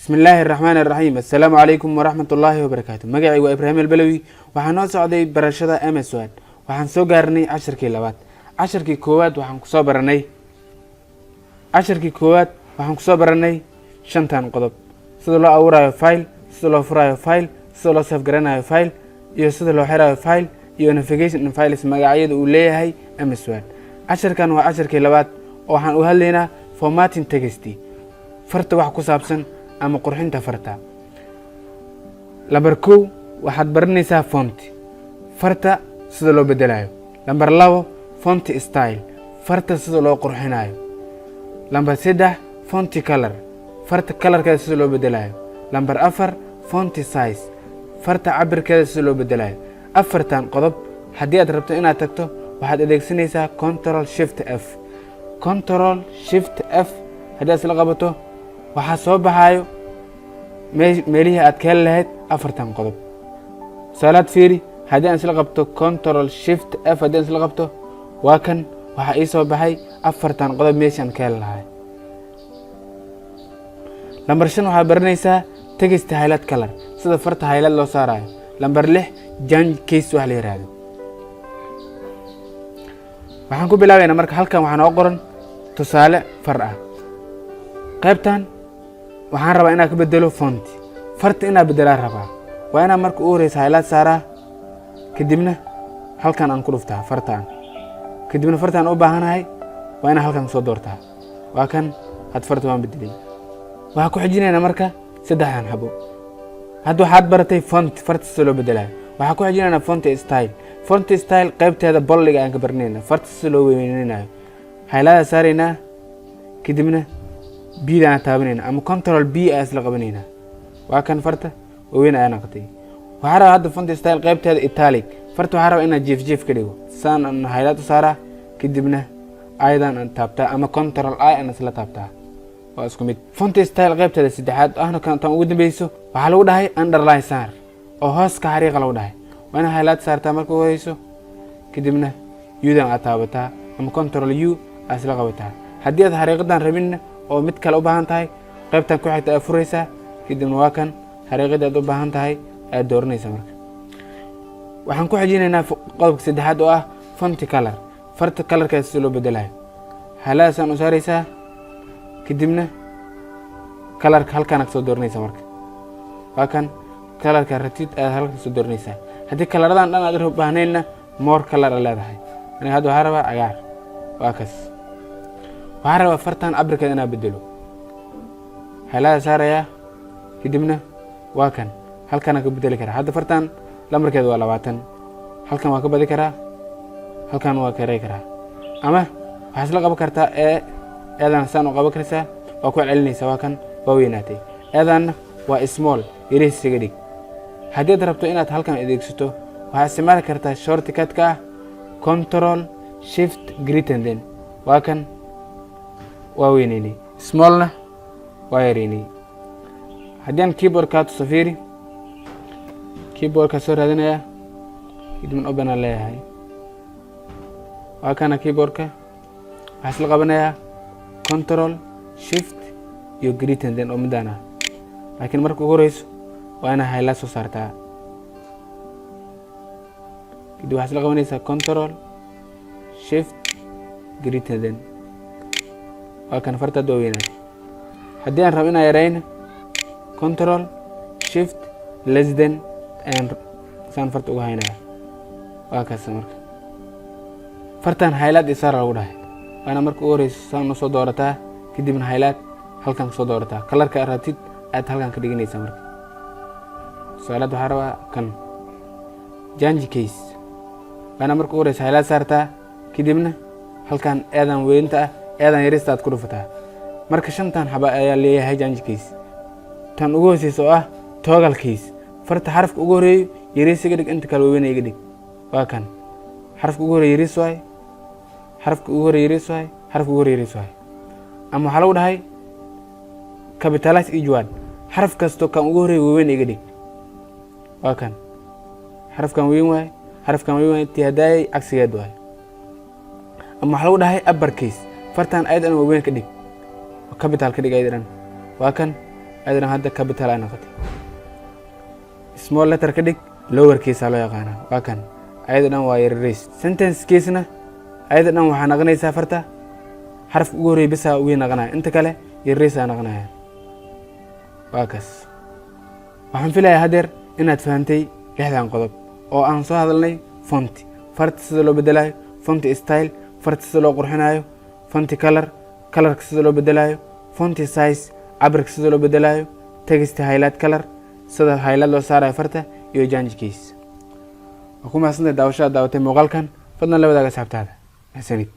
Bismillaahi raxmaani raxiim. Assalaamu calaykum waraxmat ullaahi wabarakaatu. Magacay waa Ibraahim Albelawi. Waxaa noo socday barashada MS Word. Waxaan soo gaarnay casharkii labaad. Casharkii koowaad waxaan kusoo baranay, casharkii koowaad waxaan kusoo baranay shantan qodob: sida loo abuurayo file, sida loo furayo file, sida loo save garanayo file iyo sida loo xirayo file, iyo navigation in files, magacyada uu leeyahay MS Word. Casharkan waa casharkii labaad oo waxaan u hadlaynaa formatting text, farta wax ku saabsan ama qurxinta farta. Lambar 1, waxaad baranaysaa font, farta sida loo bedelayo. Lambar 2, font style, farta sida loo qurxinayo. Lambar 3, font color, farta colorkeeda sida loo bedelayo. Lambar 4, font size, farta cabirkeeda sida loo bedelayo. Afartan qodob haddii aad rabto inaad tagto, waxaad adeegsanaysaa Control Shift F. Control Shift F haddii aad isla qabato, waxaa soo baxaayo meelihii aad ka heli lahayd afartan qodob. Tusaalaad fiiri, haddii aan isla qabto Control Shift F, haddii aan isla qabto, waa kan, waxaa ii soo baxay afartan qodob meeshaan ka heli lahay. Lambar 5, waxaad baranaysaa text highlight color, sida farta highlight loo saarayo. Lambar 6, change case wax la yiraahdo. Waxaan ku bilaabaynaa marka, halkan waxaa noo qoran tusaale far ah. Qaybtan waxaan rabaa inaan ka bedelo font, farta inaa bedelaa rabaa. Waa inaan marka u horeysa highlight saaraa, kadibna halkan aan ku dhuftaa fartaan, kadibna fartaan u baahanahay waa inaan halkan kusoo doortaa. Waa kan, had farta waan bedelay. Waxaan ku xijinaynaa marka saddexdan xabo. Hadda waxaad baratay font, farta sida loo bedelayo. Waxaan ku xijinaynaa font style. Font style qaybteeda boldiga aan ka baranayna, farta sida loo weyneynayo. Highlight saaraynaa, kadibna B-da aan taabanayna ama Control B ayaa isla qabanaynaa. Waa kan, farta waaweyn ayaa noqotay. Waxaa rabaa hadda font style qaybteeda italic. Farta waxaa rabaa inaan jiif jiif ka dhigo. Saan aan highlight u saaraa, kadibna I-dan aan taabtaa ama Control I aan isla taabtaa, waa isku mid. Font style qaybteeda saddexaad ahna kan tan ugu dambeyso, waxaa lagu dhahay underline saar oo hoos ka xariiqa lagu dhahay. Waa inaad highlight saartaa marka ugu horeyso, kadibna U-dan aad taabataa ama Control U aad isla qabataa. Haddii aad xariiqadan rabinna oo mid kale u baahan tahay, qaybtan ku xigta aad furaysaa, kadibna waa kan, xariiqadii aad u baahan tahay ayaad dooranaysaa. Marka waxaan ku xijinaynaa qodobka saddexaad oo ah font color, farta colorkeeda sida loo bedelayo. Highlight-aasaan u saaraysaa, kadibna colorka halkaan aad kasoo dooranaysaa. Marka waa kan, colorka rabtid ayaad halkan kasoo dooranaysaa. Haddii colorradan dhan aad u baahnaynna, more color a leedahay. Aniga hadda waxaa rabaa cagaar, waa kas. Waxaa rabaa fartan cabirkeeda inaa bedelo. Highlight-aa saarayaa, kadibna waa kan, halkaana ka bedeli karaa. Hadda fartan lambarkeeda waa 20. Halkan waa ka badi karaa, halkan waa ka yarey karaa, ama waxaa isla qaban kartaa ee A-dan saan u qaban karaysaa, waa ku celinaysaa. Waa kan, waa weynaatay. A-danna waa small, yarihiis iga dhig. Haddii aad rabto inaad halkan adeegsato, waxaad isticmaali kartaa shortcutka ah Control Shift greater than. Waa kan, waa weyneynay, smallna waa yareynay. Haddii aan keyboardkaa tuso, fiiri, keyboardkaa soo raadinayaa, kadibna open aan leeyahay. Waa kana keyboardka. Waxaa isla qabanayaa Control Shift iyo greater than oo midaan ah, laakiin marka ugu horeyso waa inaa highlight soo saartaa. Kadib waxaa isla qabanaysaa Control Shift greater than. Waa kan, farta hadda waa weynaatay. Haddii aan rabo inaan yareyno, Control Shift less than ayaan saan farta uga haynaya. Waa kaas. Marka fartan highlight isaar lagu dhahay, waana marka ugu horeyso saan usoo doorataa, kadibna highlight halkan kasoo doorataa. Colorka aad rabtid ayaad halkan ka dhiganaysaa. Marka tusaalaad waxaa rabaa kan change case. Waana marka ugu horeysa highlight saartaa, kadibna halkan A-dan weynta ah, A-dan yarista aad ku dhufataa. Marka shantan xaba ayaa leeyahay change case. Tan ugu hooseysa oo ah toggle case, farta xarafka ugu horeeyo yariis iga dhig, inta kale waaweyna iga dhig. Waa kan, xarafka ugu horeeyo yariis waay, xarafka ugu horeeyo yariis waay, xarafka ugu horeeyo yariis waay. Ama waxaa lagu dhahay capitalize each word, xaraf kasto kan ugu horeeyo waaweyn iga dhig. Waa kan, xarafkan weyn waay, xarafkan weyn waay, tii hadaayay cagsigeed waay. Ama waxaa lagu dhahay upper case, fartan ayad dhan waaweyn ka dhig, capital ka dhig ayad dhan. Waa kan, Ayadana hadda capital ay noqotay. Small letter ka dhig, lower case aa loo yaqaanaa. Waa kan, ayada dhan waa yararays. Sentence case-na ayada dhan waxaa naqanaysaa farta xarafka ugu horreeya bisa ugu naqanaya, inta kale yararays aa naqanaya. Waa kaas. Waxaan filayaa haddeer inaad fahantay lixdan qodob oo aan soo hadalnay: font, farta sida loo bedelayo; font style, farta sida loo qurxinayo; font color, colorka sida loo bedelayo; font size, cabirka sida loo bedelayo; text highlight color, sida highlight loo saarayo farta; iyo change case. Waa ku mahadsantahay daawashada daawatay muuqaalkan. Fadlan la wadaaga asxaabtaada. Mahadsanid.